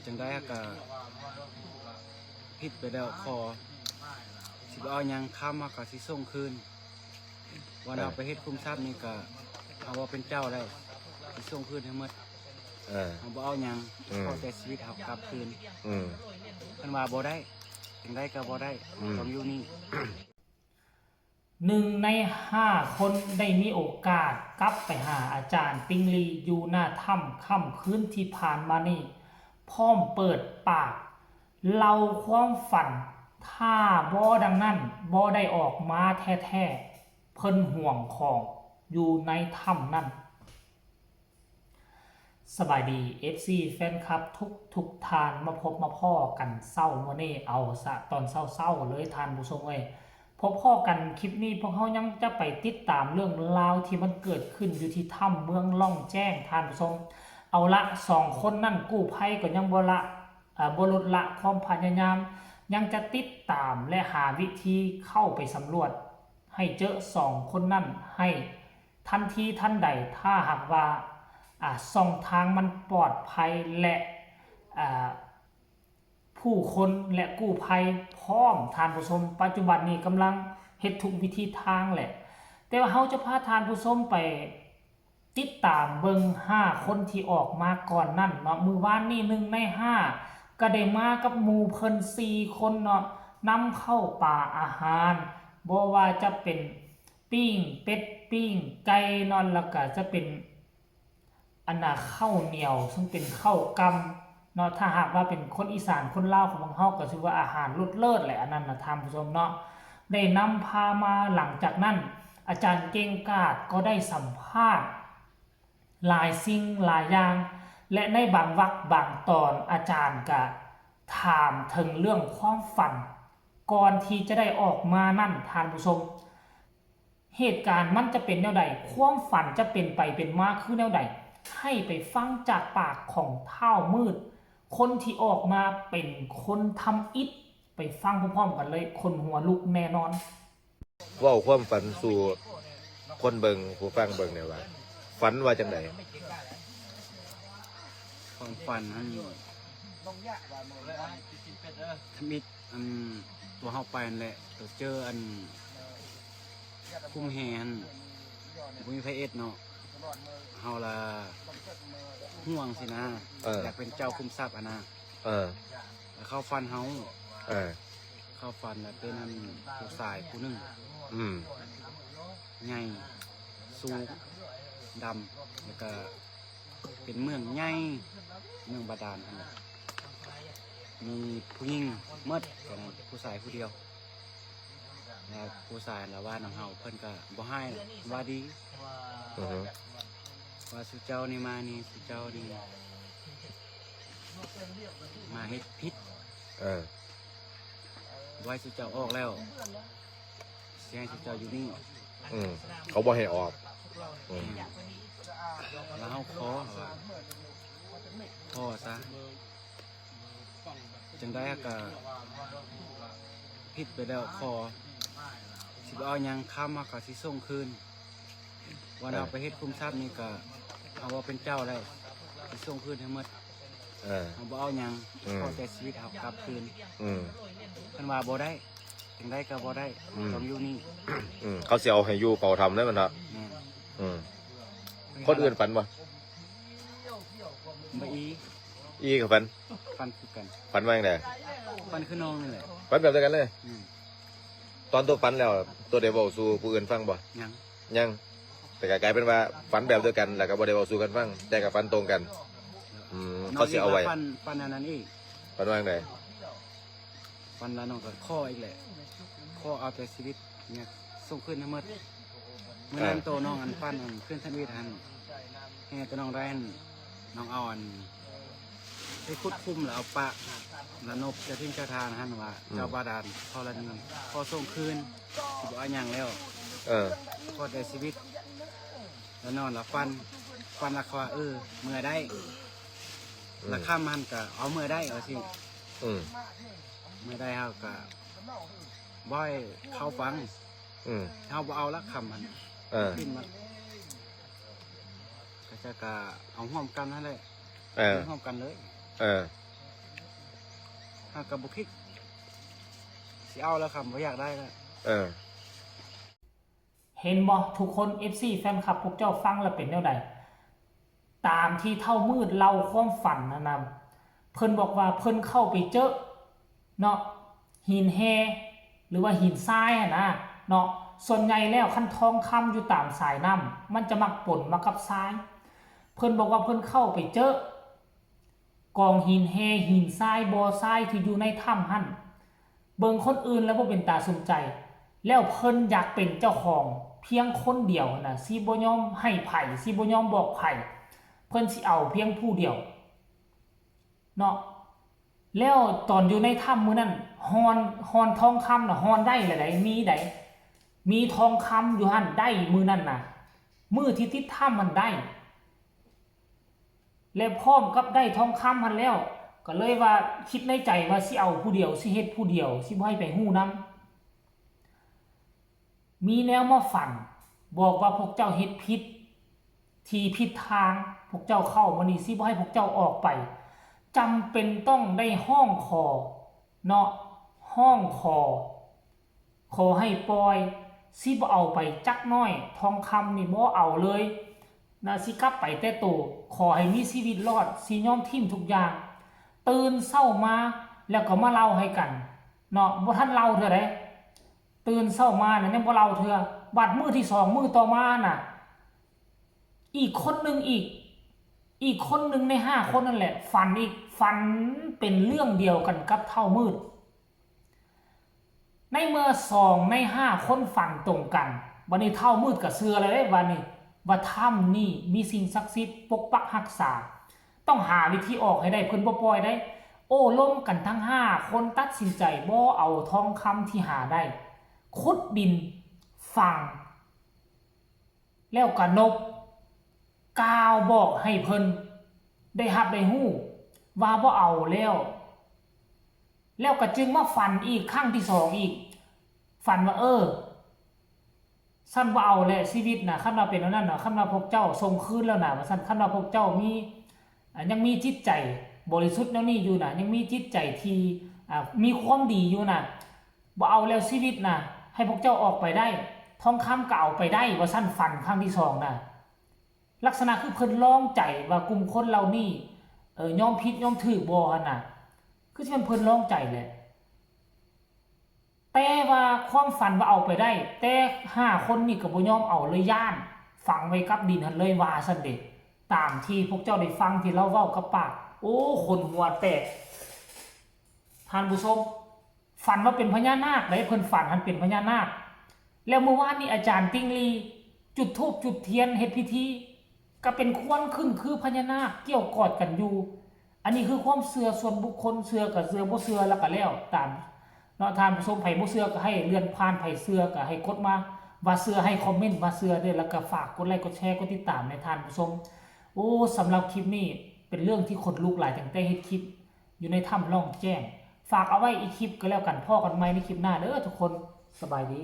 ຈັ່ງໃດເຮົາກໍຜິດໄປແລ້ວ ຂໍ ຊິບໍ່ເອົາຫຍັງ ຄຳເຮົາກໍຊິສົ່ງຄືນ. ວັນ ເອີ ເຮົາໄປເຮັດຂຸມຊັບນີ້ກໍ ເຮົາບໍ່ເປັນເຈົ້າແລ້ວ ຊິສົ່ງຄືນໃຫ້ໝົດ. ເອີ ເຮົາບໍ່ເອົາຫຍັງ ອືມ ຂໍແຕ່ຊີວິດເຮົາກັບຄືນ. ອືມ ເພິ່ນວ່າບໍ່ໄດ້ ຈັ່ງໃດກໍບໍ່ໄດ້ ອືມ ຕ້ອງຢູ່ນີ້. ໜຶ່ງໃນຫ້າຄົນໄດ້ມີໂອກາດກັບໄປຫາອາຈານຕິງລີຢູ່ໜ້າຖ້ຳຄ່ຳຄືນທີ່ຜ່ານມານີ້ ພ້ອມເປີດປາກເລົ່າຄວາມຝັນ, ຖ້າບໍ່ດັ່ງນັ້ນບໍ່ໄດ້ອອກມາແທ້ໆ, ເພິ່ນຫວງຂອງຢູ່ໃນຖ້ຳນັ້ນ. ສະບາຍດີ ເອັຟຊີ ແຟນຄລັບທຸກໆທ່ານ ມາພົບມາພໍ້ກັນເຊົ້າມື້ນີ້ ເອົາສະຕອນເຊົ້າໆເລີຍທ່ານຜູ້ຊົມເອີຍ. ພົບພໍ້ກັນຄລິບນີ້ ພວກເຮົາຍັງຈະໄປຕິດຕາມເລື່ອງລາວທີ່ມັນເກີດຂຶ້ນຢູ່ທີ່ຖ້ຳເມືອງລ່ອງແຈ້ງທ່ານຜູ້ຊົມ. ເອົາລະ ສອງຄົນນັ້ນ ກູ້ໄພກໍຍັງບໍ່ລະ ເອີ ບໍ່ຫຼຸດລະຄວາມພະຍາຍາມ ຍັງຈະຕິດຕາມ ແລະ ຫາວິທີເຂົ້າໄປສຳຫຼວດໃຫ້ເຈີສອງຄົນນັ້ນໃຫ້ ທັນທີທັນໃດ ຖ້າຫາກວ່າ ອາ ຊ່ອງທາງມັນປອດໄພ ແລະ ອາ ຜູ້ຄົນ ແລະ ກູ້ໄພພ້ອມທ່ານຜູ້ຊົມ. ປັດຈຸບັນນີ້ກຳລັງເຮັດທຸກວິທີທາງແຫຼະ ແຕ່ວ່າເຮົາຈະພາທ່ານຜູ້ຊົມໄປຕິດຕາມເບິ່ງຫ້າຄົນທີ່ອອກມາກ່ອນນັ້ນເນາະ. ມື້ວານນີ້ໜຶ່ງໃນຫ້າກໍໄດ້ມາກັບໝູ່ເພິ່ນສີ່ຄົນເນາະ ນຳເຂົ້າປາອາຫານ ບໍ່ວ່າຈະເປັນ ປີ້ງເປັດ ປີ້ງໄກ່ເນາະ ແລ້ວກະຈະເປັນ ອັນນ່າ ເຂົ້າໜຽວ ເຊິ່ງເປັນເຂົ້າກ່ຳເນາະ. ຖ້າຫາກວ່າເປັນຄົນອີສານຄົນລາວຂອງພວກເຮົາ ກໍຖືວ່າອາຫານເລີດໆແຫຼະ ອັນນັ້ນນະທ່ານຜູ້ຊົມເນາະ. ໄດ້ນຳພາມາ. ຫຼັງຈາກນັ້ນ ອາຈານເກັ່ງກາດກໍໄດ້ສຳພາດຫຼາຍສິ່ງຫຼາຍຢ່າງ ແລະ ໃນບາງວັກບາງຕອນ ອາຈານກະຖາມເຖິງເລື່ອງຄວາມຝັນ ກ່ອນທີ່ຈະໄດ້ອອກມານັ້ນ ທ່ານຜູ້ຊົມ ເຫດການມັນຈະເປັນແນວໃດ? ຄວາມຝັນຈະເປັນໄປເປັນມາຄືແນວໃດ? ໃຫ້ໄປຟັງຈາກປາກຂອງທ້າວມືດ ຄົນທີ່ອອກມາເປັນຄົນທຳອິດ. ໄປຟັງພ້ອມໆກັນເລີຍ ຂົນຫົວລຸກແນ່ນອນ. ເວົ້າຄວາມຝັນສູ່ຄົນເບິ່ງ ຜູ້ຟັງເບິ່ງແດ່ວ່າ ຝັນວ່າຈັ່ງໃດ? ຄວາມຝັນຫັ້ນ ທຳອິດ ອັນ ຕົວເຮົາໄປຫັ້ນແຫຼະ ຕົວເຈີອັນ ຄຸ້ມແຮ່ຫັ້ນ ບໍ່ມີໃຜເອັດເນາະ ເຮົາລະຫ່ວງຊີ້ນະ ເອີ ຢາກເປັນເຈົ້າຄຸ້ມຊັບຫັ້ນນະ ເອີ ແລ້ວເຂົ້າຝັນເຮົາ ເອີ ເຂົ້າຝັນລະເປັນອັນຜູ້ຊາຍຜູ້ໜຶ່ງ ອືມ ໃຫຍ່ ສູງ ດຳ ແລ້ວກະ ເປັນເມືອງໃຫຍ່ ເມືອງບາດານຫັ້ນແຫຼະ ມີຜູ້ຍິງໝົດ ແຕ່ນັ້ນຜູ້ຊາຍຜູ້ດຽວ ແລ້ວຜູ້ຊາຍລະວ່ານຳເຮົາ ເພິ່ນກະບໍ່ຮ້າຍ ວ່າດີ ອືຮຶ ວ່າສູ່ເຈົ້ານີ້ມານີ້ ສູ່ເຈົ້ານີ້ມາເຮັດຜິດ ເອີ ບໍ່ໃຫ້ສູ່ເຈົ້າອອກແລ້ວ ຊິໃຫ້ເຈົ້າຢູ່ນີ້ ອືມ ເຂົາບໍ່ໃຫ້ອອກ ອືມ ແລ້ວເຮົາຂໍວ່າ ຂໍຊະ ຈັ່ງໃດເຮົາກະຜິດໄປແລ້ວ ຂໍ ຊິບໍ່ເອົາຫຍັງ ຄຳເຮົາກະຊິສົ່ງຄືນ ວັນ ເອີ ເຮົາໄປເຮັດຂຸມຊັບນີ້ກະ ເຮົາບໍ່ເປັນເຈົ້າແລ້ວ ຊິສົ່ງຄືນໃຫ້ໝົດ ເອີ ເຮົາບໍ່ເອົາຫຍັງ ອືມ ຂໍແຕ່ຊີວິດເຮົາກັບຄືນ ອືມ ເພິ່ນວ່າບໍ່ໄດ້ ຈັ່ງໃດກໍບໍ່ໄດ້ ອືມ ຕ້ອງຢູ່ນີ້ ອືມ ເຂົາຊິເອົາໃຫ້ຢູ່ເຝົ້າຖ້ຳເລີຍແມ່ນບໍ່? ແມ່ນ ອືມ ຄົນອື່ນຝັນບໍ່? ບໍ່ອີ່ ອີ່ກໍຝັນ ຝັນຄືກັນ ຝັນວ່າຈັ່ງໃດ? ຝັນຄືນ້ອງນີ້ແຫຼະ ຝັນແບບດຽວກັນເລີຍ ອືມ ຕອນໂຕຝັນແລ້ວ ໂຕໄດ້ເວົ້າສູ່ຜູ້ອື່ນຟັງບໍ່? ຍັງ ຍັງ ແຕ່ກໍກາຍເປັນວ່າຝັນແບບດຽວກັນ ແລ້ວກໍບໍ່ໄດ້ເວົ້າສູ່ກັນຟັງ ແຕ່ກໍຝັນຕົງກັນ ອືມ ເຂົາຊິເອົາໄວ້ ຝັນ ຝັນອັນນັ້ນອີກ ຝັນວ່າຈັ່ງໃດ? ຝັນລະນ້ອງກໍຂໍອີກແຫຼະ ຂໍເອົາແຕ່ຊີວິດ ຢາກສົ່ງຄືນໃຫ້ໝົດ ມື້ນັ້ນ ເອີ ໂຕນ້ອງອັນຝັນອັນຄືນທຳອິດຫັ້ນ ເຮັດໃຫ້ໂຕນ້ອງໄດ້ອັນ ນ້ອງເອົາອັນ ໄປຂຸດຂຸມ ແລ້ວເອົາປະລະນົບເຈົ້າຖິ່ນເຈົ້າຖານຫັ້ນວ່າ ອືມ ເຈົ້າບາດານທໍລະນີ ຂໍສົ່ງຄືນ ຊິບໍ່ເອົາຫຍັງແລ້ວ ເອີ ຂໍແຕ່ຊີວິດ ລະນອນລະຝັນ ຝັນລະເຂົາວ່າ ເອີ ເມືອໄດ້ ອືມ ລະຄ່ຳຫັ້ນກະເອົາເມືອໄດ້ ວ່າຊີ້ ອືມ ເມືອໄດ້ເຮົາກະບໍ່ໃຫ້ເຂົາຟັງ ອືມ ເຮົາບໍ່ເອົາລະຄ່ຳຫັ້ນ ເອີ ຂຶ້ນມາ ເຂົາເຈົ້າກະເອົາຮ່ວມກັນຫັ້ນແຫຼະ ເອີ ຮ່ວມກັນເລີຍ ເອີ ຫາກກໍບໍ່ຄິດຊິເອົາແລ້ວ ຄຳບໍ່ຢາກໄດ້ແລ້ວ. ເອີ ເຫັນບໍ່ທຸກຄົນ ເອັຟຊີ ແຟນຄລັບ ພວກເຈົ້າຟັງແລ້ວເປັນແນວໃດ? ຕາມທີ່ທ້າວມືດເລົ່າຄວາມຝັນຫັ້ນນະ ເພິ່ນບອກວ່າເພິ່ນເຂົ້າໄປເຈີເນາະ ຫີນແຮ່ ຫຼືວ່າຫີນຊາຍຫັ້ນນະເນາະ. ສ່ວນໃຫຍ່ແລ້ວຄັນທອງຄຳຢູ່ຕາມສາຍນ້ຳ ມັນຈະມັກປົນມາກັບຊາຍ. ເພິ່ນບອກວ່າເພິ່ນເຂົ້າໄປເຈີ ກອງຫີນແຮ່ ຫີນຊາຍ ບໍ່ຊາຍທີ່ຢູ່ໃນຖ້ຳຫັ້ນ ເບິ່ງຄົນອື່ນແລ້ວບໍ່ເປັນຕາສົນໃຈ ແລ້ວເພິ່ນຢາກເປັນເຈົ້າຂອງພຽງຄົນດຽວຫັ້ນນະ ຊິບໍ່ຍອມໃຫ້ໃຜ ຊິບໍ່ຍອມບອກໃຜ ເພິ່ນຊິເອົາພຽງຜູ້ດຽວເນາະ. ແລ້ວຕອນຢູ່ໃນຖ້ຳມື້ນັ້ນ ຮ່ອນ ຮ່ອນທອງຄຳນະ ຮ່ອນໄດ້ລະໃດ໋ ມີໃດ໋ ມີທອງຄຳຢູ່ຫັ້ນໄດ້ມື້ນັ້ນນະ ມື້ທີ່ຕິດຖ້ຳຫັ້ນໄດ້. ແລະພ້ອມກັບໄດ້ທອງຄຳຫັ້ນແລ້ວ ກໍເລີຍວ່າຄິດໃນໃຈວ່າຊິເອົາຜູ້ດຽວ ຊິເຮັດຜູ້ດຽວ ຊິບໍ່ໃຫ້ໃຜຮູ້ນຳ. ມີແນວມາຝັນບອກວ່າພວກເຈົ້າເຮັດຜິດທີ່ຜິດທາງ ພວກເຈົ້າເຂົ້າມານີ້ ຊິບໍ່ໃຫ້ພວກເຈົ້າອອກໄປ ຈຳເປັນຕ້ອງໄດ້ຮ້ອງຂໍເນາະ ຮ້ອງຂໍ ຂໍໃຫ້ປ່ອຍ ຊິບໍ່ເອົາໄປຈັກໜ້ອຍ ທອງຄຳນີ້ບໍ່ເອົາເລີຍນະ ຊິກັບໄປແຕ່ໂຕ ຂໍໃຫ້ມີຊີວິດລອດ ຊິຍອມຖິ້ມທຸກຢ່າງ. ຕື່ນເຊົ້າມາແລ້ວກໍມາເລົ່າໃຫ້ກັນເນາະ ບໍ່ທັນເລົ່າເທື່ອໃດ໋ ຕື່ນເຊົ້າມານະຍັງບໍ່ເລົ່າເທື່ອ. ບາດມື້ທີສອງ ມື້ຕໍ່ມານະ ອີກຄົນໜຶ່ງອີກ ອີກຄົນໜຶ່ງໃນຫ້າຄົນນັ້ນແຫຼະ ຝັນອີກ ຝັນເປັນເລື່ອງດຽວກັນກັບທ້າວມືດ. ໃນເມື່ອສອງໃນຫ້າຄົນຝັນຕົງກັນ ບາດນີ້ທ້າວມືດກໍເຊື່ອແລ້ວເດ້ ບາດນີ້ວ່າຖ້ຳນີ້ມີສິ່ງສັກສິດປົກປັກຮັກສາ ຕ້ອງຫາວິທີອອກໃຫ້ໄດ້ ເພິ່ນບໍ່ປ່ອຍໄດ້. ໂອ້ລົມກັນທັງຫ້າຄົນຕັດສິນໃຈບໍ່ເອົາທອງຄຳທີ່ຫາໄດ້ ຂຸດດິນຝັງ ແລ້ວກະນົບກ່າວບອກໃຫ້ເພິ່ນໄດ້ຮັບໄດ້ຮູ້ວ່າບໍ່ເອົາແລ້ວ ແລ້ວກະຈຶ່ງມາຝັນອີກຄັ້ງທີສອງອີກ ຝັນວ່າ ເອີ ຊັ້ນບໍ່ເອົາແຫຼະຊີວິດນະ ຄັນວ່າເປັນແນວນັ້ນນະ ຄັນວ່າພວກເຈົ້າສົ່ງຄືນແລ້ວນະ ວ່າຊັ້ນ ຄັນວ່າພວກເຈົ້າມີ ອ່າ ຍັງມີຈິດໃຈບໍລິສຸດແນວນີ້ຢູ່ນະ ຍັງມີຈິດໃຈທີ່ ອ່າ ມີຄວາມດີຢູ່ນະ ບໍ່ເອົາແລ້ວຊີວິດນະ ໃຫ້ພວກເຈົ້າອອກໄປໄດ້ ທອງຄຳກໍເອົາໄປໄດ້ ວ່າຊັ້ນ ຝັນຄັ້ງທີສອງນະ ລັກສະນະຄືເພິ່ນລອງໃຈວ່າກຸ່ມຄົນເຫຼົ່ານີ້ ເອີ ຍອມຜິດຍອມຖືກບໍ່ຫັ້ນນະ ຄືຊິແມ່ນເພິ່ນລອງໃຈແຫຼະ. ແຕ່ວ່າຄວາມຝັນວ່າເອົາໄປໄດ້ ແຕ່ຫ້າຄົນນີ້ກໍບໍ່ຍອມເອົາເລີຍ ຢ້ານ ຝັງໄວ້ກັບດິນຫັ້ນເລີຍ ວ່າຊັ້ນເດ ຕາມທີ່ພວກເຈົ້າໄດ້ຟັງທີ່ລາວເວົ້າກັບປາກ. ໂອ້ ຂົນຫົວແຕກ ທ່ານຜູ້ຊົມ ຝັນວ່າເປັນພະຍານາກເດ້ ເພິ່ນຝັນຫັ້ນເປັນພະຍານາກ. ແລ້ວມື້ວານນີ້ອາຈານຕິ່ງລີ ຈຸດທູບຈຸດທຽນເຮັດພິທີ ກໍເປັນຄວັນຂຶ້ນຄືພະຍານາກ ກ່ຽວກອດກັນຢູ່. ອັນນີ້ຄືຄວາມເຊື່ອສ່ວນບຸກຄົນ ເຊື່ອກໍເຊື່ອ ບໍ່ເຊື່ອແລ້ວກໍແລ້ວຕາມເນາະທ່ານຜູ້ຊົມ. ໃຜບໍ່ເຊື່ອກໍໃຫ້ເລື່ອນຜ່ານ ໃຜເຊື່ອກໍໃຫ້ກົດມາວ່າເຊື່ອ ໃຫ້ຄອມເມັນວ່າເຊື່ອເດີ້ ແລ້ວກໍຝາກກົດໄລກົດແຊ ກົດຕິດຕາມໃຫ້ທ່ານຜູ້ຊົມ. ໂອ້ ສຳລັບຄລິບນີ້ເປັນເລື່ອງທີ່ຂົນລຸກຫຼາຍ ຕັ້ງແຕ່ເຮັດຄລິບຢູ່ໃນຖ້ຳລ່ອງແຈ້ງ. ຝາກເອົາໄວ້ອີກຄລິບກໍແລ້ວກັນ ພໍ້ກັນໃໝ່ໃນຄລິບໜ້າເດີ້ທຸກຄົນ. ສະບາຍດີ.